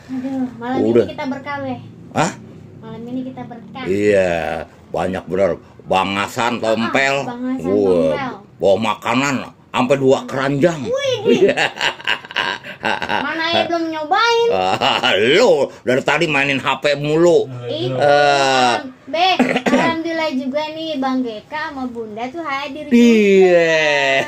Aduh, malam Udah. ini kita berkah, Beh. Hah? Malam ini kita berkah. Iya, banyak bener. Bangasan tompel. bangasan Wah, tompel. bawa makanan sampai 2 keranjang. Wih, mana ya belum nyobain? Lo dari tadi mainin HP mulu. Itu, Beh, alhamdulillah juga nih Bang Geka sama Bunda tuh hadir. Iya.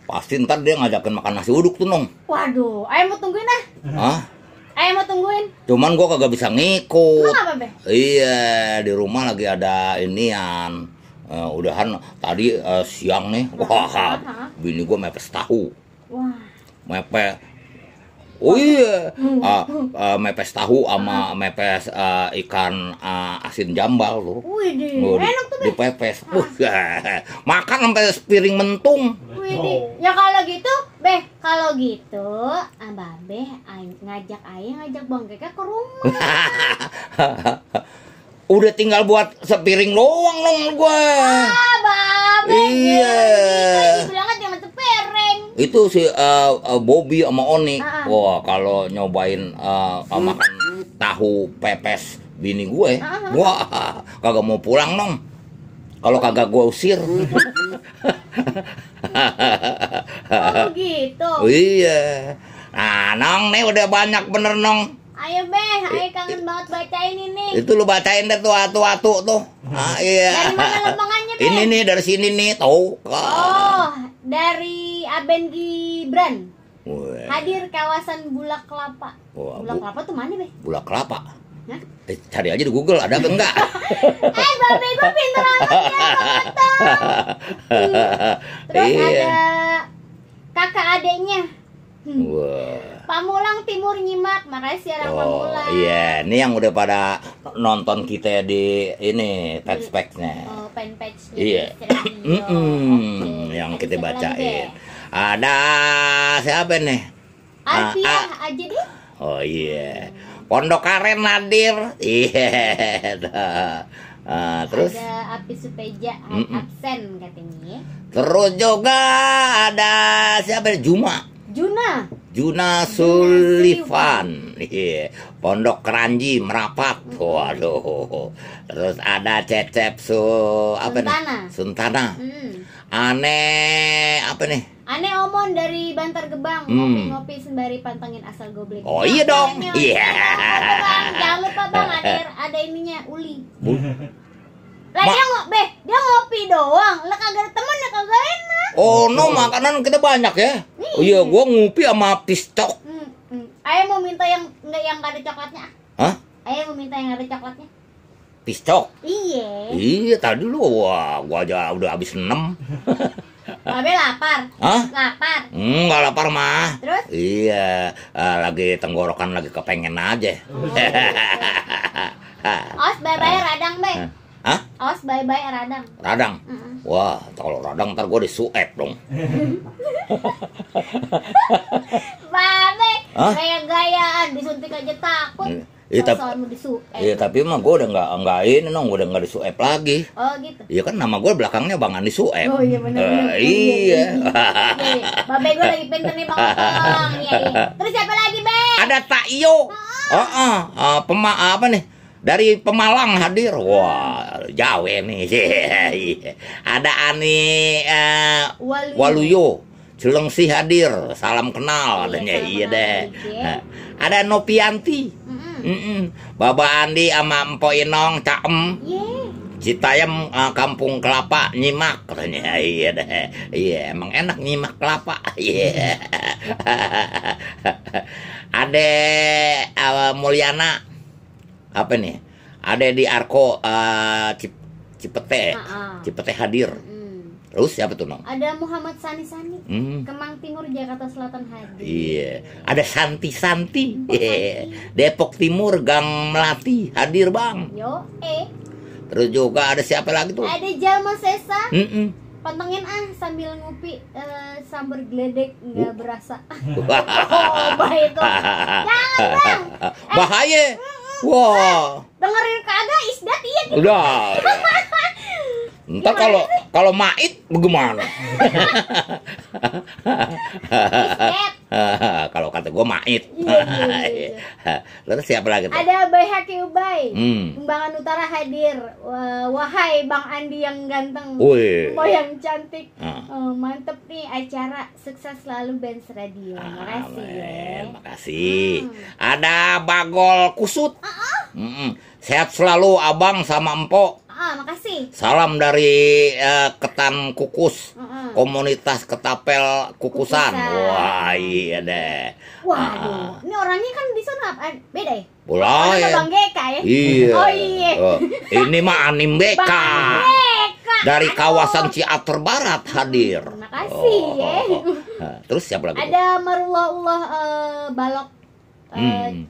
Pasti ntar dia ngajakin makan nasi uduk tuh, Nong. Waduh, ayo mau tungguin ah. Hah? Ayo mau tungguin. Cuman gua kagak bisa ngikut. Kenapa, Beh? Iya, di rumah lagi ada inian. Udahan tadi siang nih. Wah, bini gua mepes tahu. Wah. Mepes. Oh iya, mepes tahu sama mepes ikan asin jambal loh. Wih, enak tuh, Beh. Dipepes. Makan sampai sepiring mentung. Wih, ya kalau gitu, Beh, kalau gitu, Babe ngajak Bang Geka ke rumah. Udah tinggal buat sepiring doang dong gue. Babe. Iya. Bilangnya jangan sepiring. Itu si Bobby sama Oni. Wah, kalau nyobain makan tahu pepes bini gue, wah, kagak mau pulang dong. Kalau kagak gue usir. Oh gitu. Iya. Nah, Nong nih udah banyak bener, Nong. Ayo, Beh, ayo kangen banget bacain ini. Itu lu bacain deh tuh atu-atu tuh. Iya. Dari mana lembangannya, Beh? Ini nih dari sini nih, tuh. Oh, dari Aben Gibran. Wah. Hadir kawasan Bulak Kelapa. Wah, Bulak Kelapa tuh mana, Beh? Bulak kelapa. Hah? Cari aja di Google ada apa enggak? Babe gue pinter amat ya, Terus ada kakak adeknya. Wah. Pamulang Timur nyimak, makasih ya Pamulang. Iya, ini yang udah pada nonton kita di ini fanpage-nya. Oh, fanpage. Iya. Yang kita bacain. Ada siapa nih? Alfiah aja deh. Oh iya. Pondok Karen hadir. Iya. Terus ada Api Supeja absen katanya. Terus juga ada siapa? Juna Sullivan. Iya. Pondok Keranji Merapat. Waduh. Terus ada Cecep Suntana. Aneh apa nih? Aneh Omon dari Bantar Gebang, ngopi-ngopi sembari pantengin asal goblek. Oh iya dong. Iya. Jangan lupa Bang, ada ininya Uli. Lah dia ngopi doang. Lah kagak ada temen ya kagak enak. Oh no, makanan kita banyak ya. Oh iya, gua ngopi sama pistok. Ayo mau minta yang enggak ada coklatnya. Hah? Ayo mau minta yang ada coklatnya. Pistok? Iya. Iya, tadi lu wah, gua aja udah habis 6. Babe lapar. Hah? Lapar. Enggak lapar mah. Terus? Iya, lagi tenggorokan lagi kepengen aja. Os bye-bye radang, Be. Hah? Os bye-bye radang. Radang? Wah, kalau radang ntar gua disuep dong. Babe, gaya-gayaan disuntik aja takut. Iya, tapi mah gue udah nggak ini nong, udah nggak disuep lagi. Oh gitu. Iya kan nama gue belakangnya Bang Andi Suep. Oh iya benar. Iya. Babe gue lagi pinter nih Bang. Iya. Terus siapa lagi, Be? Ada Takyo. Apa nih? Dari Pemalang hadir. Wah, Jawa nih. Ada Ani Waluyo. Cilengsi hadir. Salam kenal katanya. Iya deh. Ada Nopianti. Baba Andi sama Empo Inong Caem. Citayam Kampung Kelapa nyimak katanya. Iya deh. Iya, emang enak nyimak kelapa. Iya. Ada Mulyana. Apa nih? Ada di Arko Cipete. Cipete hadir. Terus siapa tuh, Nong? Ada Muhammad Sani. Kemang Timur Jakarta Selatan hadir. Iya. Ada Santi. Depok Timur Gang Melati hadir, Bang. Terus juga ada siapa lagi tuh? Ada Jalma Sesa. Pantengin sambil ngopi sambar geledek nggak berasa. Coba itu. Jangan, Bang. Bahaya. Wah. Dengerin kagak Isdat iya gitu. Udah. Ntar kalau mait bagaimana? Isdat. Kalau kata gue mait. Iya. Terus siapa lagi tuh? Ada Baihaqi Ubay, Hmm. Kembangan Utara hadir. Wahai Bang Andi yang ganteng, Wih. Mbak yang cantik. Ah. Mantep nih acara, sukses selalu Benz Radio. Makasih ya. Amin, makasih. Ada Bagol Kusut. Sehat selalu abang sama empok. Makasih. Salam dari Ketan Kukus. Komunitas Ketapel Kukusan. Wah, iya deh. Waduh, ini orangnya kan di sana beda ya? Mulai. Orangnya Bang Geka ya? Iya. Oh iya. Ini mah Anim Beka. Bang Geka. Dari kawasan Ciater Barat hadir. Makasih ya. Terus siapa lagi? Ada Marullah Balok.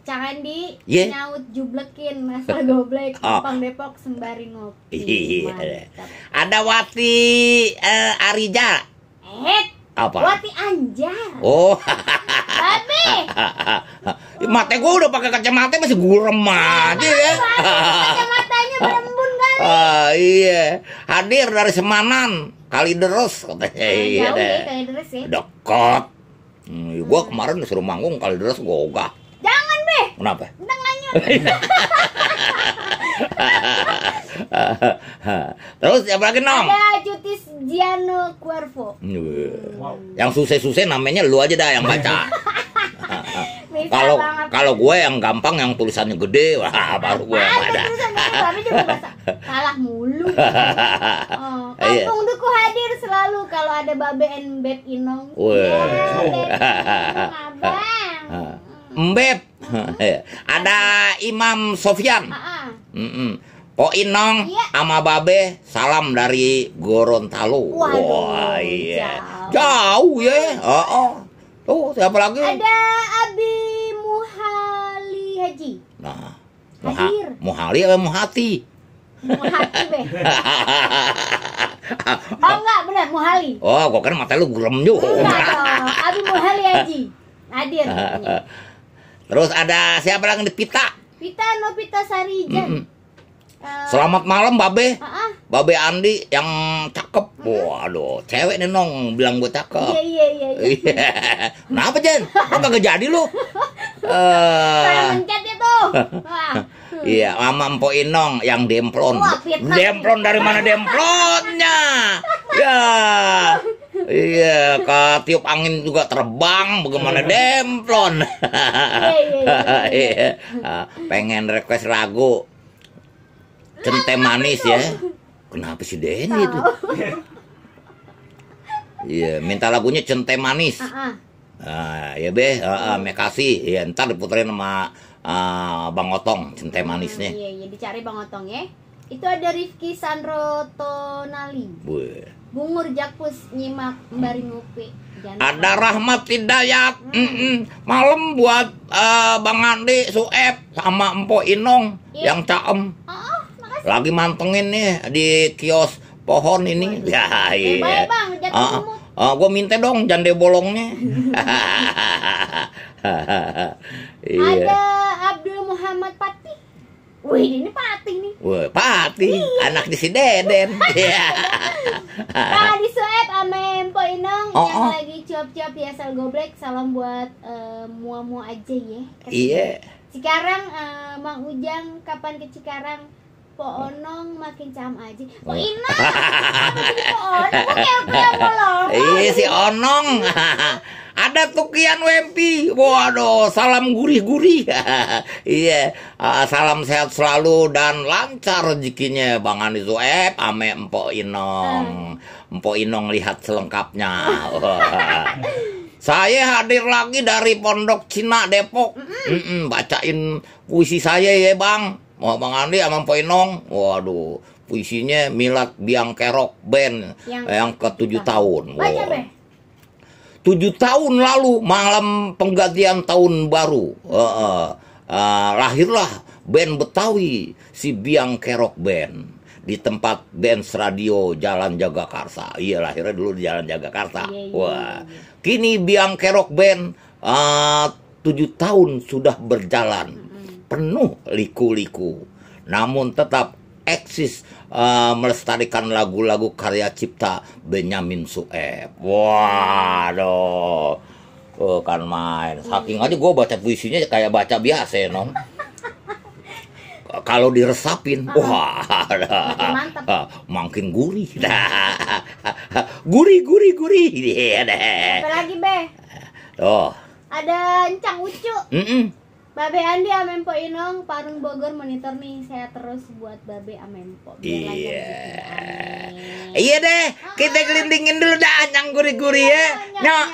Candi Yeah. nyaut jublekin asal goblek Kupang Depok sembari ngopi. Iya. Mantap. Ada Wati Arija. Apa? Wati Anjar. Oh. Babe. Mata gue udah pakai kacamata masih gurem aja ya. Kacamatanya berembun kali. Iya. Hadir dari Semanan, Kalideres katanya. Iya Jauh deh. ya Kalideres ya. Dekat. Gue kemarin disuruh manggung Kalideres gue ogah. Jangan be. Kenapa? Tengahnya. Terus siapa lagi Nong? Ada Cutis Giano Cuervo. Yang susah-susah namanya lu aja dah yang baca. Bisa Kalau banget. kalau gue yang gampang yang tulisannya gede, wah baru gue yang ada. Tapi juga bahasa salah mulu. Iya. Kampung Duku hadir selalu kalau ada Babe and Beb Inong. Weh. Ya, Beb Inong, abang. Mbep. Ada Imam Sofyan. Po Inong Iya. sama Babe salam dari Gorontalo. Waduh, Wah, iya. jauh. Jauh ya. Tuh, siapa lagi? Ada Abi Muhali Haji. Nah, Hadir. Muhali apa Muhati? Muhati be. Oh enggak, benar Muhali. Oh, gua kan mata lu gurem juga. Enggak dong. Abi Muhali Haji. Hadir. Terus ada siapa lagi di Pita? Pita Novita Sarijan. Selamat malam Babe. Babe Andi yang cakep. Waduh, cewek nih Nong bilang gue cakep. Iya. Kenapa Jen? Kok kagak jadi lu? Saya mencet itu. Wah. Iya, sama Mpok Inong yang demplon. Wah, fitnah. Demplon dari mana demplonnya? Ya. Iya, ketiup angin juga terbang, bagaimana demplon. Iya. Pengen request lagu Centai Manis ya. Kenapa sih Denny itu? Iya, minta lagunya Centai Manis. Ya be, makasih. Ya, ntar diputerin sama Bang Otong Centai Manisnya. Iya, dicari Bang Otong ya. Itu ada Rifki Sandro Tonali. Bungur Jakpus nyimak mbari ngopi. Ada Rahmat Hidayat. Malam buat Bang Andi, Sueb sama Mpok Inong yang caem. Lagi mantengin nih di kios pohon ini. Ya, iya. Baik Bang, jatuh lumut. Gue minta dong jande bolongnya. Iya. Ada Abdul Muhammad Pati. Wih, ini Pati nih. Wah, Pati, anak di si Deden. Iya. Nah, di Sueb sama Mpok Inong yang lagi cuap-cuap di asal goblek. Salam buat mua-mua aja ya. Iya. Cikarang, Mang Ujang kapan ke Cikarang? Po Onong makin cam aja. Po Inong. Po Onong kok kayak bolong. Iya si Onong. Ada Tukian Wempi. Waduh, salam gurih-gurih. Iya, salam sehat selalu dan lancar rezekinya Bang Andi Sueb ame Mpok Inong. Mpok Inong lihat selengkapnya. Saya hadir lagi dari Pondok Cina Depok. Bacain puisi saya ya Bang. Mau Bang Andi sama Mpok Inong. Waduh, puisinya Milad Biang Kerok Band yang ke-7 tahun. Baca be. 7 tahun lalu malam penggantian tahun baru lahirlah band Betawi si Biang Kerok Band di tempat Benz Radio Jalan Jagakarsa. Iya, lahirnya dulu di Jalan Jagakarsa. Wah, kini Biang Kerok Band 7 tahun sudah berjalan penuh liku-liku, namun tetap eksis melestarikan lagu-lagu karya cipta Benyamin Sueb. Waduh, Oh, kan main. Saking aja gue baca puisinya kayak baca biasa, non. Kalau diresapin, wah, makin gurih. Gurih. Apa lagi, Be? Oh. Ada Encang Ucu. Babe Andi Amempo Inong, Parung Bogor monitor nih. Saya terus buat Babe Amempo. Iya deh, kita gelindingin dulu dah yang gurih-gurih ya. Nyok.